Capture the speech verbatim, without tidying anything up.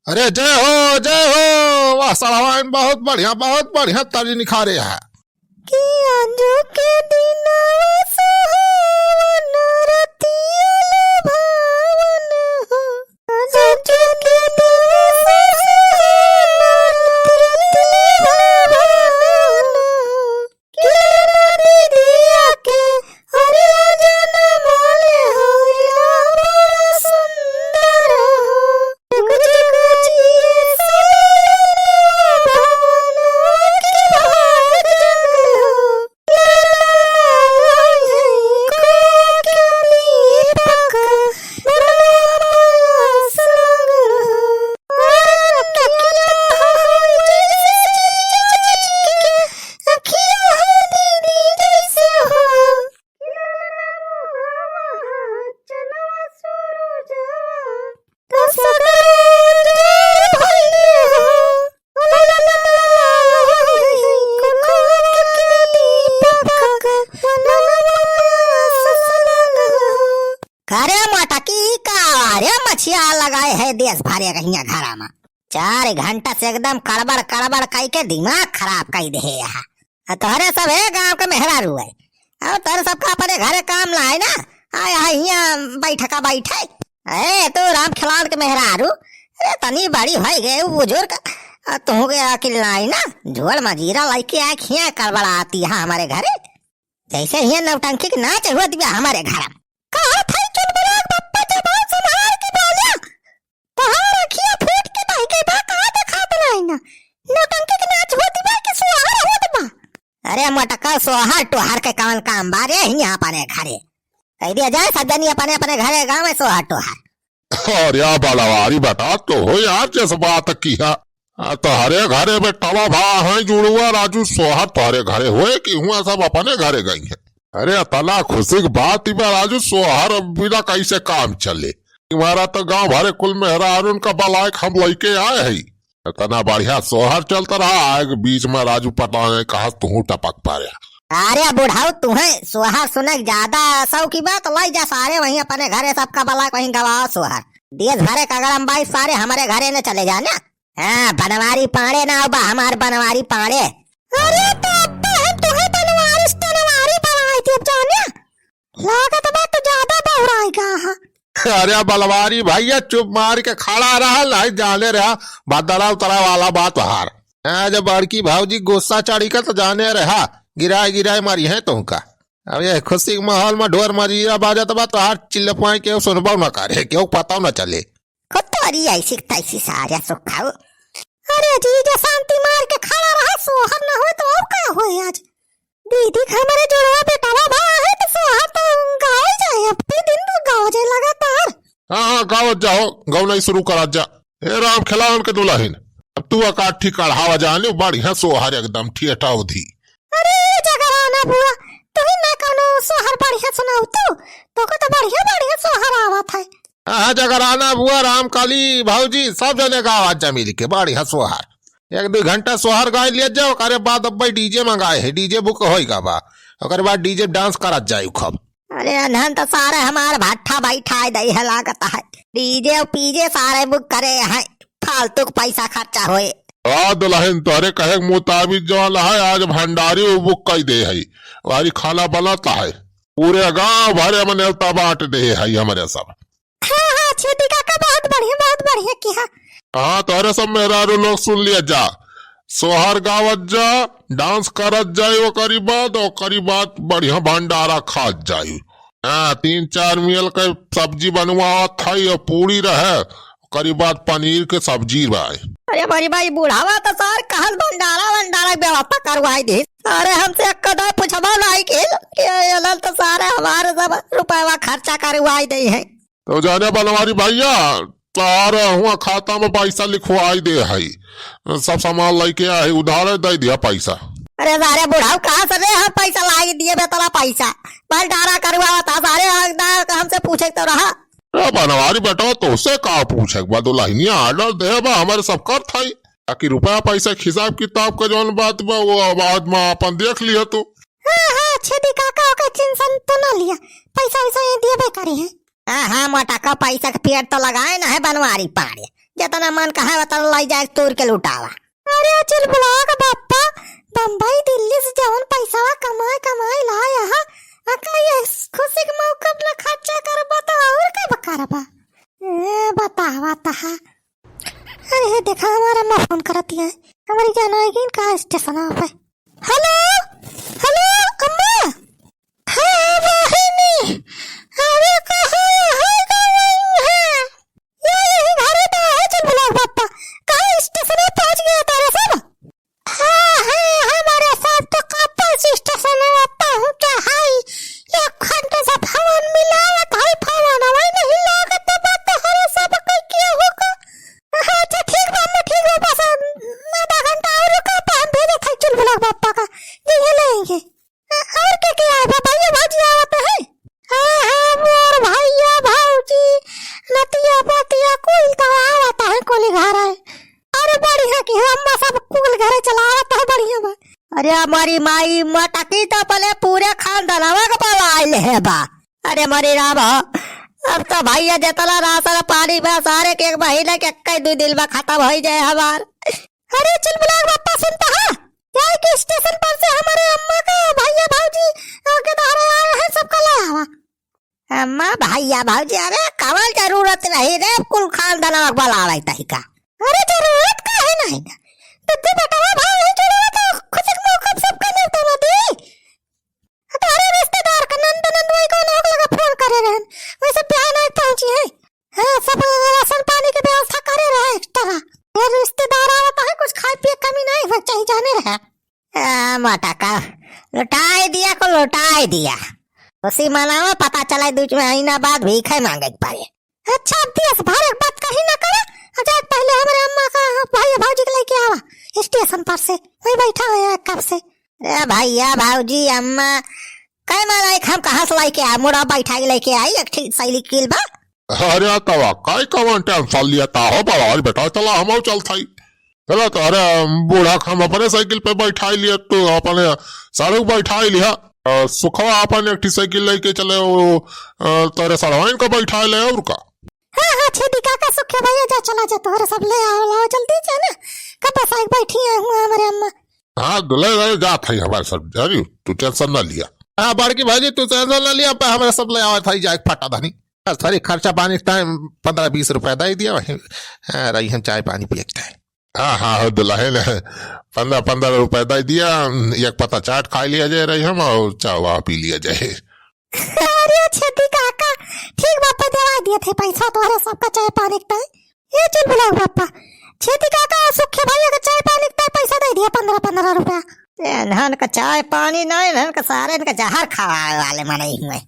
अरे जय हो, जय हो, वाह साढ़वाइन, बहुत बढ़िया, बहुत बढ़िया तर्ज निखारे है। कि आजो के दिनवा सुहावन, रतिया लुभावन हो। आजो के दिनवा सुहावन, रतिया लुभावन हो। कि दीदिया के अरे जनमल होइला बड़ा सुंदर हो। जुग जुग जिए सलोना भवनवा के भाग जग हो। अरे मटकी का रे मछिया लगाए है देश भरे कहिया घरा मा। चार घंटा से एकदम कड़बड़ कड़बड़ कई के दिमाग खराब कई दे है यहाँ। आ तोहरे सब है गांव के मेहरारू है। और तोहरे सबका अपने घरे काम ना है ना। आ यहाँ हियाँ बैठका बैठे। ए तू राम खिलाड़ के मेहरारू। ए तनी बड़ी होई गए उ बुजुर्ग। आ तू के अकिल ना है ना। झोल मजीरा लइके आए हियाँ कड़बड़ाती है हमारे घरे। जैसे हियाँ नौटंकी के नाच हुआ दिया हमारे घर में। कहा था चुलबुला के बप्पा जबान संभाल के बोलिया। तोहार अखिया फूट के बह गई बा, का देखात नाही ना? नौटंकी के नाच होत बा कि सोहर होत बा? अरे मोटका, सोहर टोहर के कवन काम बा रे हियाँ अपने घरे? कह दिया जाए सब जनी अपने अपने घरे गाँव में सोहर टोहर। अरे बलवारी बेटा, तो हो यार जस बात किहा। आ, तोहरे घरे बेटवा भा है जुड़ुआ राजू सोहर तोहरे घरे होए कि हुआ सब अपने घरे गई है। अरे अतना खुशी की बात ही बा राजू, सोहर बिना कैसे काम चले? हमारा तो गांव भरे कुल मेहरारून का बलाए के हम लइके आए हई। इतना बढ़िया सोहर चलता रहा, आए के बीच में राजू पता नहीं कहाँ तू टपक पड़े। अरे बुढ़ऊ, तुहे सोहर सुने के ज्यादा शौकी बा, तो लाई जा सारे वहीं अपने घरे सबका बलाए के वहीं गवाओ सोहर। देश भरे का गरम बाई सारे हमारे घरे ने चले जाना। हाँ, बनवारी पाड़े ना बा हमार बनवारी पाड़े। अरे तो अब्बा हम तुहे बनवारी से तनवारी बनाई देब जाने। लागत बा तू ज्यादा बौराई गा हा। अरे बलवारी भैया चुप मार के खड़ा रहा, नहीं जाने रहा बदला उतरा वाला बात हार। हाँ, जब बड़की भौजी गुस्सा चढ़ी का तो जाने रहा गिराए गिराए मारी है तुमका। अब ये खुशी के माहौल में ढोर मजीरा बाजत बा तो हार चिल्लपाए के सुनबो न करे, केहू पता न चले। खुद तो अरी ऐसी तैसी सारा सुखाऊ। अरे जीजा शांति मार के खड़ा रहा, सोहर ना होए तो और का होए आज? दीदी के हमारे जुड़वा बेटवा भा है तो सोहर तो गावल जाए, अब के दिन तो गावा जाए लगातार। हाँ, हाँ, गावत जाओ, गौनाई शुरू करा जा। ए राम खेलावन के दुल्हन, अब तू अकाठी कढ़ावा जाने, बढ़िया सोहर एकदम ठेठा उधी। अरे जगराना बुआ, तू ही ना कौनो सोहर बढ़िया सुनाऊ तू, तोको तो बढ़िया बढ़िया सोहर आवत है। हाँ, जगराना बुआ, रामकाली भौजी, सब जने गावा जा मिल के, बढ़िया सोहर। एक दो घंटा सोहर गाय लिया जाओ, ओकरे बाद अब भाई डीजे मंगाए है, डीजे बुक होई गा बा, ओकरे बाद डीजे डांस करत जाई खूब। अरे अनहन तो सारे हमार भट्ठा बैठा दे है लागत है, डीजे और पीजे सारे बुक करे हैं, फालतू के पैसा खर्चा होए। आ दुल्हन तोहरे कहे के मुताबिक जौन है, आज भंडारी वो बुक कई दे है, वारी खाना बनता है, पूरे गांव भरे में नेवता बांट दे है हमरे सब। हाँ, हाँ, छेदी काका, बहुत बढ़िया, बहुत बढ़िया किहा। हाँ, तोहरे सब मेहरारू लोग सुन लिया जा, सोहर गावत जा, डांस करत जाई, ओकरी बाद, ओकरी बाद बढ़िया भंडारा खात जाई। हाँ, तीन चार मेल के सब्जी बनवावत है और पूरी रहे, ओकरी बाद पनीर के सब्जी रहे। अरे बड़ी भाई, बुढ़ावा तो सार कहल भंडारा वंडारा के व्यवस्था करवाई दे। अरे हमसे एक कदा पूछबा नहीं किल, ये, ये लाल तो सारे हमारे सब रुपया खर्चा करवाई दे है। तो जाने बनवारी भैया, तार हुआ खाता में पैसा लिखवाई दे है, सब सामान लेके आए, उधारे दे दिया पैसा। अरे सारे बुढ़ाऊ, कहाँ से रे हम पैसा लाई दिए बे तोला पैसा? भंडारा करवावा था सारे, हमसे पूछे तो रहा। ए बनवारी बेटा, तोसे का पूछे के बा? दुल्हनिया ऑर्डर दे बा, हमारे सब कर थाई, ताकि रुपया पैसा के हिसाब किताब का जौन बात बा, वो बाद में अपन देख लिया तू। हाँ, हाँ, छेदी काका, ओके टेंशन तो ना लिया, पैसा वैसा ये दिए बे करी है। हाँ, हाँ, मोटा का पैसा के पेड़ तो लगाए ना है बनवारी पाड़े। जेतना मन कहा ओतना लाई जाए, तोड़ के लुटावा। अरे चुलबुलावा क बाप्पा, बम्बई दिल्ली से जवन पैसावा कमाए कमाए लाया हा, अका ये खुशी के मौका अपना खर्चा करबा तो और कब करबा? ए, बतावा तहा। अरे हे देखा, हमार अम्मा फोन करत है। हमारी जाना है कि इनका स्टेशन पे। हेलो, हेलो अम्मा। हाँ बहिनी, अरे कहाँ है गई है? ये यही घरे तो है चुलबुलावा क बाप्पा। कहाँ स्टेशन पे पहुँच गया तारा सब? हाँ, हाँ, हमारे साथ तो कब से स्टेशन में पहुँचा है। एक घंटे से फोन मिलावत है, फोन वही नहीं लागत बा, तोहरे सब के किया होगा। हाँ, अच्छा, ठीक बा, अम्मा, ठीक बा, बस, अम, आधा घंटा और रुका, तो हम भेजत है चुलबुलावा क बाप्पा का, जे ये लेंगे। अ, और के के आए बा, भैया भौजी आवत है? हाँ, हाँ, मोर भैया भौजी, नतिया पतिया कुल तो आवत है, कुल घर है। अरे बढ़िया की हो अम्मा, सब कुल घरे चलावत है, बढ़िया बा। अरे हमारी माई मटकी तो पहले पूरे खानदानवा के बुलाए ले है बा। अरे मरी राम हो, अब तो भैया जितना राशन पानी बा सारे के एक महीने के इक्कीस दो दिन में खत्म हो जाए हमार। अरे चुलबुलावा क बाप्पा सुनता है, जाए के स्टेशन पर से हमारे अम्मा का भैया भौजी, अ, के द्वारा आए हैं, सबका ले आवा। अम्मा, भैया, भौजी, अरे, कवन जरूरत रही रे, कुल खानदानवा के बुलावे तही का? अरे, जरूरत काहे नहीं ना? दीदी, बेटवा, भाई, नहीं जुड़वा तो खुशी के मौका पे सबका न्योता ना दी। अरे, रिश्तेदार का नंद, नंदवाई कौन हो लगा फोन करे रहन, वैसे बिहान आए पहुंची है। हाँ, सब राशन पानी के व्यवस्था करे रहे एक्स्ट्रा। ये रिश्तेदार आवत है, कुछ खाए पिए कमी नहीं हो चाहिए, जाने रहे। आ, मटका, लुटाए दिया को लुटाए दिया। उसी मनावा पता चला दो महीना बाद भीखे मांगे के पड़े। अच्छा, अब देश भर एक बात कही ना करे, अब जाए पहले हमारे अम्मा का भाई भौजी के लेके आवा स्टेशन पर से, वही बैठा हुआ है कब से। ए भैया, भौजी, अम्मा, कै माला एक हम कहाँ से लेके आ, मुड़ा बैठा के लेके आई, एक ठीक साइकिल बा। अरे तवा, काय कवन टेंशन लिया ता हो बड़ा, अरे बेटा, चला हम चल थाई। चला तो, अरे बूढ़ा के हम अपने साइकिल पे बैठाई लिया, तू अपने साढ़ू के बैठाई लिया। अ, सुखवा अपन एक ठी साइकिल लेके चले, वो, अ, तेरे साढ़वाइन का बैठाई ले और का। हाँ, हाँ, छेदी काका, सुखे भैया, जा, चला जा, तोहरे सब ले आओ, लाओ जल्दी जा ना, कब बस आके बैठी है हुआ हमारे अम्मा। हाँ, ले, ले, जात है हमारे सब, जानी, तू टेंशन ना लिया। हाँ, बड़की भौजी, तू टेंशन ना लिया, अब हमारे सब ले आवत है, जाए फटा धनी। बस थोड़ी खर्चा पानी के टाइम पन्द्रह बीस रुपया दे दिया, वही, हाँ, रही हम चाय पानी पिए के टाइम। हाँ, हाँ, हो दुल्हन, पन्द्रह, पन्द्रह रुपया दे दिया, एक पत्ता चाट खा लिया जाए रही हम, और चाय वहाँ पी लिया जाए। अरे छेदी काका, ठीक बात पे देवा दिए थे पैसा तोहरे सबका चाय पानी के टाइम। ये चुलबुलावा क बाप्पा, छेदी काका, सुखे भैया का चाय पानी का पैसा दे दिया, पन्द्रह, पन्द्रह रुपया। ए, इन्हन का चाय पानी ना, इन्हन का सारे इनका जहर खवावे वाले मनई हुए।